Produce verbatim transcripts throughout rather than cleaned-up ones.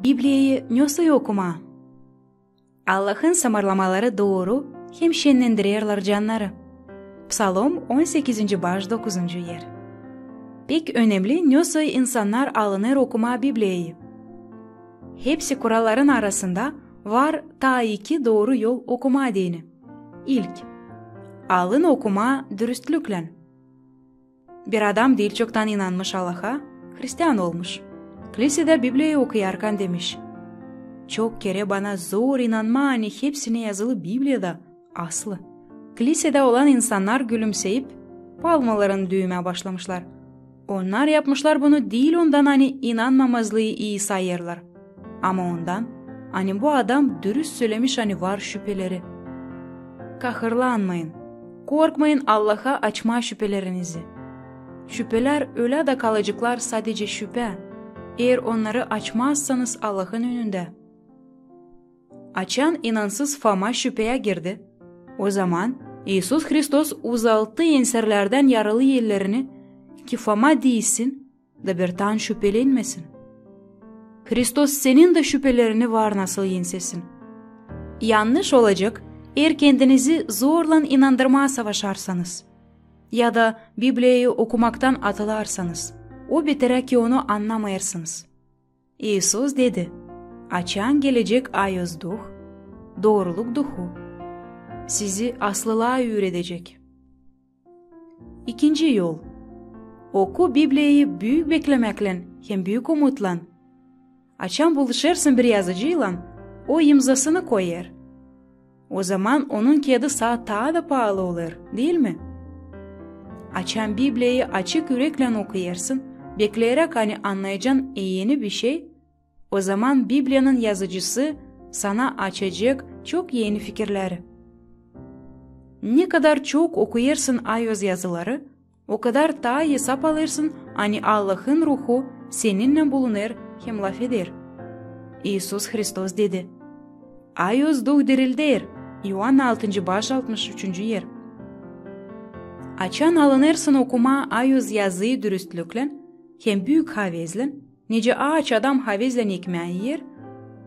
Bibliyayı nesoy okumaa? Allahın samarlamaları dooru hem şennendirerlär cannarı. Psalom, on sekizinci baş, dokuzuncu er. Pek önemli, nesoy insannar alınêr okumaa Bibliyayı. Hepsi kuralların arasında var taa iki dooru yol okumaa deyni. İlk, alın okumaa dürüstlüklän. Bir adam diil çoktan inanmış Allaha, hristian olmuş. Kilisedä Bibliyayı okuyarkan demiş: "Çok kerä bana zor inanmaa, ani hepsi ne yazılı Bibliyada aslı." Kilisedä olan insannar gülümseyip, palmalarını düümää başlamışlar. Onnar yapmışlar bunu diil ondan, ani inanmamazlıı ii sayêrlar, ama ondan, ani bu adam dürüst sölemiş, ani var şüpeleri. Kahırlanmayın, korkmayın Allaha açmaa şüpelerinizi. Şüpelär ölä dä kalaceklar sadecä şüpä, eer onnarı açmazsanız Allahın önündä. Açan inansız Foma şüpeyä girdi, o zaman İisus Hristos uzalttı enserlerdän yaralı ellerini, ki Foma diilsin da birtaan şüpelenmesin. Hristos senin dä şüpelerini var nasıl ensesin. Yannış olacek, eer kendinizi zorlan inandırmaa savaşarsanız ya da Bibliyayı okumaktan atılarsanız, o beterä, ki onu annamayêrsınız. İisus dedi: "Açan gelecek Ayoz Duh, dooruluk Duhu, sizi aslılıa üüredecek." İkinci yol. Oku Bibliyayı büük beklemäklän hem büük umutlan. Açan buluşêrsın bir yazıcıylan, o imzasını koyêr. O zaman onun keedı saa taa da paalı olêr, diil mi? Açan Bibliyayı açık üreklän okuyêrsın, bekleyeräk, ani annayacan eni bir şey, o zaman Bibliyanın yazıcısı sana açacek çok eni fikirleri. Ne kadar çok okuyêrsın Ayoz yazıları, o kadar taa esap alêrsın, ani Allahın Ruhu seninnän bulunêr hem lafeder. İisus Hristos dedi: "Ayoz Duh dirildär." İoanna altıncı baş, altmış üçüncü er. Açan alınêrsın okumaa Ayoz yazıyı dürüstlüklän hem büük havezlän, nicä aaç adam havezlän ekmää iyer,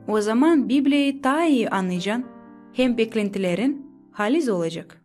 o zaman Bibliyayı taa ii annayacan hem beklentilerin haliz olacek.